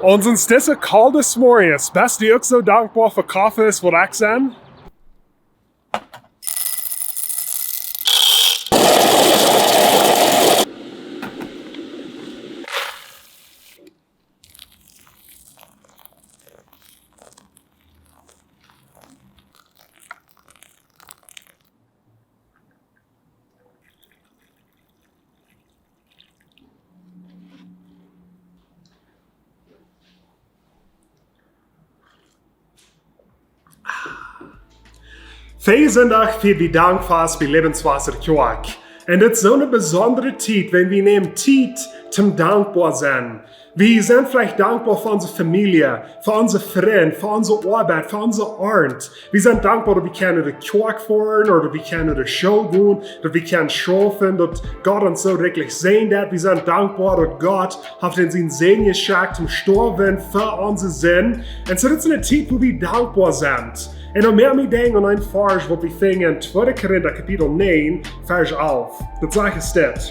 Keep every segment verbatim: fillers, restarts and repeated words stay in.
Ons es dise kolde Morjes, best du uk soo dankboa fa Koffe aus waut ekj sie? Vea Sindach fia wie Dankfast bie Lebenswasser Kjoakj. Un dit es soo eene besondre Tiet, wan wie nämen Tiet toom dankboa sennen. Wie sent veleicht dankboa fa onse Famielje, fa onse Frind, fa onse Oabeit, fa onse Arnt. Wie sent dankboa daut wie kjennen no de Kjoakj foaren, ooda daut wie kjennen no de School gonen, daut wie kjennen schaufen, daut Gott ons soo rikjlich säajent. Wie sent dankboa daut Gott haft ons sienen Sän jeschekjt toom stoawen fa onse Sind. Un soo, dit es eene Tiet, wua wie dankboa sent. Un dan moakt mie denkjen aun een Varsch, waut wie finjen en tweede Korinta Kapitel näajen, Varsch alf. Daut sajcht dit: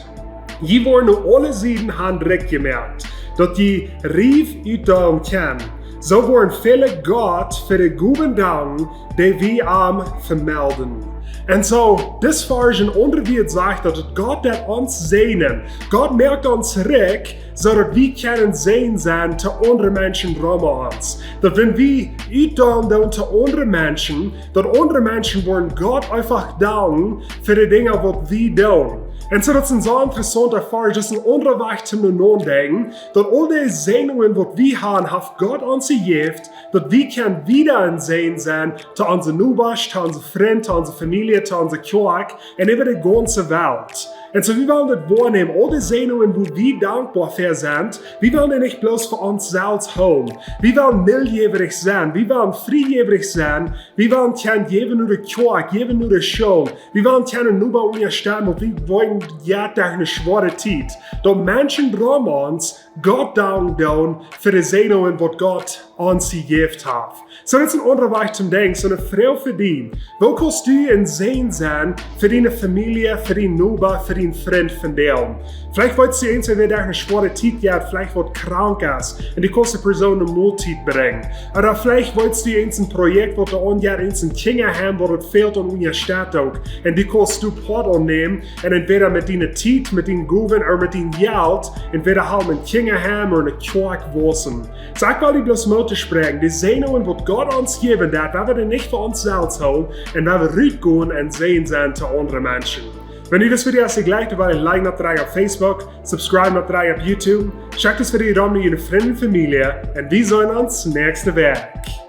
Jie woaren no aule Sieden han rikj jemoakt, daut jie rikj utdeelen kjennen. Soo woaren väle Gott fa de Gowen danken, dee wie am vemelden. Un soo, dit Varsch en aundre Wieed sajcht daut, daut Gott deit ons säajnen. Gott moakt ons rikj, soo daut wie kjennen Säajen sennen to aundre Menschen rom ons. Daut wan wie utdeelen doonen to aundre Menschen, daut aundre Menschen woaren Gott eefach danken fa de Dinja waut wie doonen. Un soo, daut es een soo interessaunta Varsch, daut es een aundra Wajch toom no nodenkjen, daut aul dee Säajnungen waut wie han, haft Gott ons jejäft, daut wie kjennen wieda een Säajen sennen to onse Nobasch, to onse Frind, to onse Famielje, to onse Kjoakj un äwa de gaunze Welt. Un soo, wie wellen dit woanämen, aul dee Säajnungen, wua wie dankboa fa sent. Wie wellen dee nich bloos fa ons selfst hoolen. Wie wellen miltjäwrich sennen. Wie wellen friejäwrich sennen. Wie wellen kjennen jäwen no de Kjoakj, jäwen no de School. Wie wellen kjennen Noba unjastetten, waut wie woaren jeit derch eene schwoare Tiet. Daut Menschen rom ons Gott danken doonen fa de Säajnungen, waut Gott ons jejäft haft. Soo, daut es een aundra Wajch toom denkjen. Soo, eene Froag fa die: Woo kaust du een Säajen sennen fa diene Famielje, fa diene Noba, fa diene Frind vondoag? Veleicht weetst du eent, wäa derch eene schwoare Tiet jeit, veleicht waut krank es, un du kaust dee Persoon eene Moltiet brinjen. Ooda veleicht weetst du eent, een Projekt waut doa aunjeit, eent een Kjinjaheim, waut et fält aun Unjastettunk, un du kaust doa Poat aunnämen, un entwäda met diene Tiet, met diene Gowen ooda met dien Jelt, entwäda halpen een Kjinjaheim ooda eene Kjoakj wausen. Soo, ekj well die bloos Moot toospräakjen, de Säajnungen, waut Gott ons jäwen deit, wan wie dee nich fa ons selfst hoolen un wan wie rutgonen un Säajen sennen to aundre Menschen. Wan die dit Video jlikjst, dan woa liken opp dräjen opp Facebook, subscribe opp dräjen opp YouTube, schekj dit Video dan no june Frind un Famielje, un wie seenen ons näakjste Wäakj.